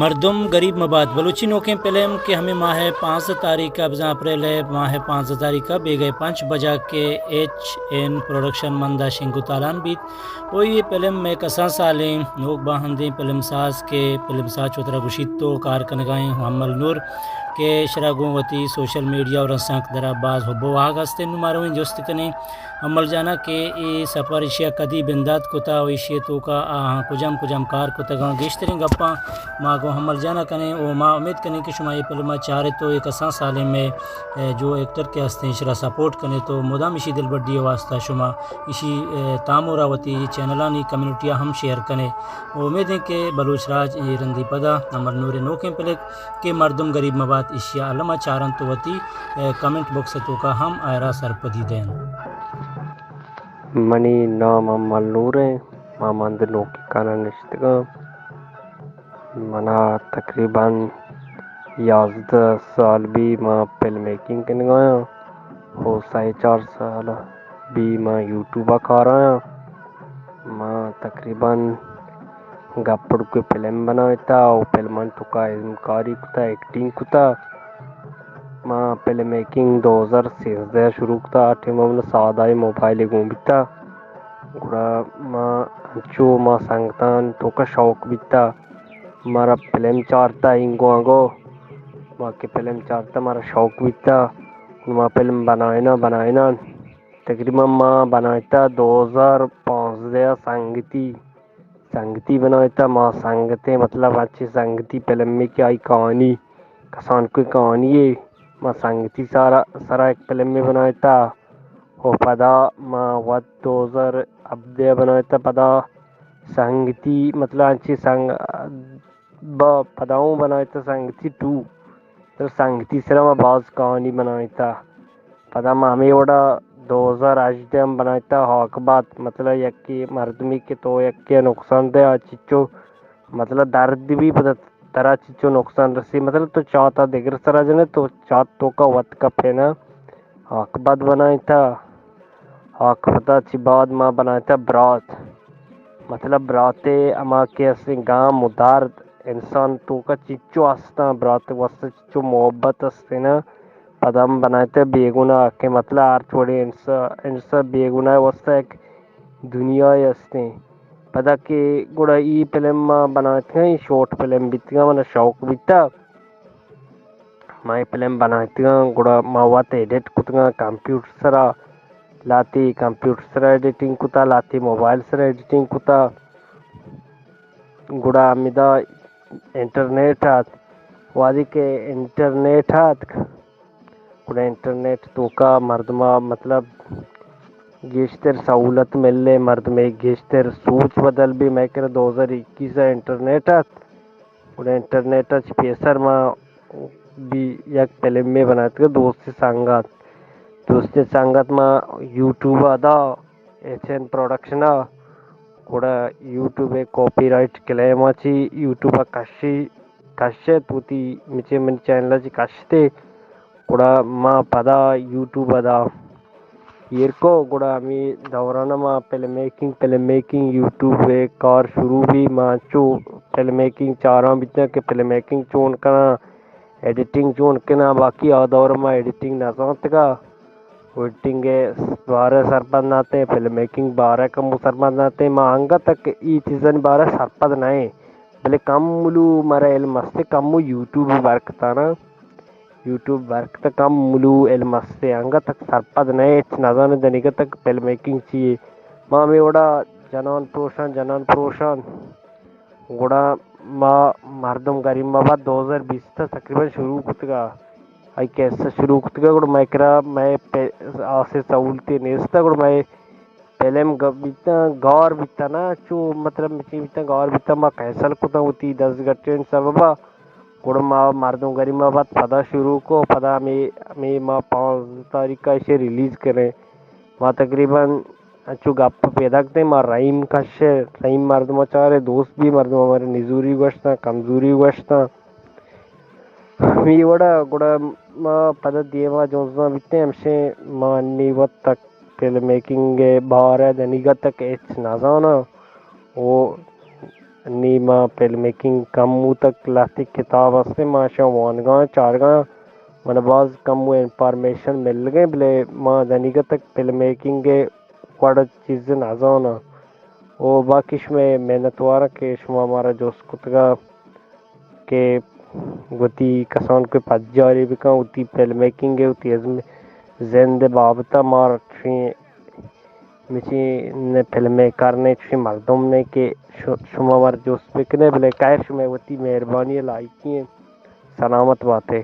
مردم گریب مبات بلوچی نوکیں پلم کہ ہمے ماہ ءِ پانزدہ تاریخ ءَ، بزاں اپریل ءِ ماہ ءِ پانزدہ تاریخ ءَ بیگہ ءِ پنچ بجا کہ ایچ این پروڈکشن مندا شنگ و تالان بیت۔ و اے پلم مئے کسان سالیں نوک باہندیں پلم ساز کہ پلم ساز چو ترا گوشیت تو کار کنگائیں ہمل نور کہ شرا گوں وتی سوشل میڈیا و رسانک درا باز حب و واہگ ہستیں۔ نوں ما رویں جست کنیں ہمل جانا کہ اے سفر ایشی ءَ کدی بندات کتا و ایشی ءِ توکا آہاں کجام کجام کار کتگاں۔ گیشتریں گپاں ما گوں ہمل جانا کنیں و ما امید کنیں کہ شما اے پلم ءَ چارت و اے کسان سالیں مئے، اے، جو ایکٹر کہ ہستیں ایشرا سپورٹ کنت و مدام ایشی دلبڈی ءِ واسطہ شما ایشی، اے، تامورا وتی چینلانی کمیونٹی ءَ ہم شیئر کنے۔ و امید ایں کہ بلوچ راج اے رندی پدا ہمل نور ءِ نوکیں پلک کہ مردم گریب مبات ایشی ءَ الما چارنت و وتی، اے، کمنٹ باکس ءِ توکا ہم آئرا سرپدی دینت۔ منی نام ہمل نور ایں، ما مند نوکی کاناں نشتگاں۔ منا تقریباً یازدہ سال بی ما فلم میکنگ کنگایاں و سئے چار سال بی ما یوٹیوب ءَ کارایاں۔ ما تقریباً گپڑکے فلم بنائیتا و فلمانی توکا ازمکاری کتا، ایکٹنگ کتا۔ ما فلم میکنگ دو ہزار سیزدہ ءَ شروع کتا، آ ٹائم ءَ من سادہ ءِ موبائل گون بیتا۔ گڑا ما انچو ما سنگتان توکا شوق بیتا، مارا فلم چارتا اینگو آنگو، ما کہ فلم چارتا مارا شوق بیتا، ما فلم بنائینا بنائینا۔ تقریباً ما بنائیتا دو ہزار پانزدہ ءَ سنگتی، سنگتی بنائیتا، ما سنگتیں، مطلب ہنچیں سنگتی فلمے کہ آئی کہانی کسانکوئی کہانی یے، ما سنگتی سارا سرا یک فلمے بنائیتا و پدا ما وت دو ہزار ہبدہ ءَ بنائیتا، پدا سنگتی، مطلب انچیں سنگ با پدا اوں بنائیتا سنگتی ٹو، تو سنگتی سرا ما باز کہانی بنائیتا۔ پدا ما ہمے وڑا دو ہزار ہژدہ ہم بنائیتا ہاک بات، مطلب یکے مردمی کہ تو یکے نقصان دے آ چچو، مطلب درد بی پدا ترا چچو نقصان رسی، مطلب تو چاتا دگر سرا جنے تو چات توکا وت کپے نا۔ ہاک بات بنائیتا، ہاک بتا چی بعد ما بنائیتا برات، مطلب براتے ہما کہ اسیں گام و درد انسان توکا چچو ہستاں، برات واسطہ چچو محبت ہستیں نا۔ پدا ہم بنائیتا بیگناہ کہ مطلب ہر چوڑے انسا، انسا بیگناہ واسطہ یک دنیائے ہستیں۔ پدا کہ گڑا ای فلم ما بنائیتگاں، ای شارٹ فلم بیتگاں، منا شوق بیتا۔ ما اے فلم بنائیتگاں، گڑا ما وت ایڈٹ کتگاں کمپیوٹر سرا، لاتی کمپیوٹر سرا ایڈیٹنگ کتا، لاتی موبائل سرا ایڈیٹنگ کتا۔ گڑا ہمدا انٹرنیٹ آت، وہدے کہ انٹرنیٹ آت، گڑا انٹرنیٹ توکا مردما مطلب گیشتر سہولت ملے، مردمے گیشتر سوچ بدل بی۔ مئے کرا دو ہزار اکیس ءَ انٹرنیٹ آت، گڑا انٹرنیٹ ءَ چہ پیسر ما بی یک فلمے بناتگ دوستی سنگت۔ دوستی سنگت ما یوٹیوب ءَ دا، ایچ این پروڈکشن ءَ، گڑا یوٹیوب ءِ کاپی رائٹ کلیم ءَ چی یوٹیوب ءَ کشی، کشت وتی مچے منی چینل ءَ چی کشتے۔ گڑا ما پدا یوٹیوب ءَ دا ایر کو، گڑا ہمے دوران ءَ ما فلم میکنگ، فلم میکنگ یوٹیوب ءِ کار شروع بی۔ ما انچو فلم میکنگ چاراں بیتاں کہ فلم میکنگ چون کناں، ایڈیٹنگ چون کناں، باقی آ دور ءَ ما ایڈیٹنگ نہ زانتگا، ایڈیٹنگ ءِ بارہ ءَ سرپد نہ اتیں، فلم میکنگ بارہ ءَ کمو سرپد نہ اتیں۔ ما انگت تک ای چیزانی بارہ ءَ سرپد نہ ایں، بلے کم ملو مارا علم است، کمو یوٹیوب ءِ برکتانا۔ یوٹیوب برکت کم ملو علم است، انگت تک سرپد نہ، ہچ نزانت دنیگت تک فلم میکنگ چی یے۔ ما ہمے وڑا جنان پروشان، جنان پروشان، گڑا ما مردم گریب مبات دو ہزار بیست ءَ تقریباً شروع کتگا، آئی کیسٹ شروع کتگا، گڑا مئے کرا مئے پہ-، آسے سہولتے نیستا، گڑا مئے فلم گ-، بیتاں، گار بیتاں نا، چو مطلب چی بیتاں، گار بیتاں، ما کینسل کتاں وتی دزگٹیں سببا۔ گڑا ما مردم گریب مبات پدا شروع کو، پدا ہمے، ہمے ما پانزدہ تاریخ ءَ ایشی ریلیز کریں۔ ما تقریباً انچو گپ پیدا کتیں، ما رحیم کشے، رحیم مردم چارے، دوست بی مردم مارا نزوری گوشتاں، کمزوری گوشتاں۔ ہمے وڑا گڑا ما پدا دیما جنزاں بیتیں، ہمشیں ما انی وت تک فلم میکنگ ءِ بارہ ءَ دنیگت تک ہچ نزاناں۔ او نی ما فلم میکنگ کم بوتگ، لہتے کتاب ہستیں، ما اشاں وانگاں، چارگاں، من باز کم انفارمیشن ملگیں، بلے ما دنیگتگ فلم میکنگ وڑ چیز نزاناں۔ او باقی شمئے منتواراں کہ شما مارا جست کتگا کہ وتی کسان کہ پجاری بکن، وتی فلم میکنگ، وتی ازم زند بابتا مار چین مچی نے فلم میکر نے چی مردم نے کہ ش-، شما مار جست بکنے، بلے خیر شمئے وتی مہربانی لائکی ہیں۔ سلامت باتے۔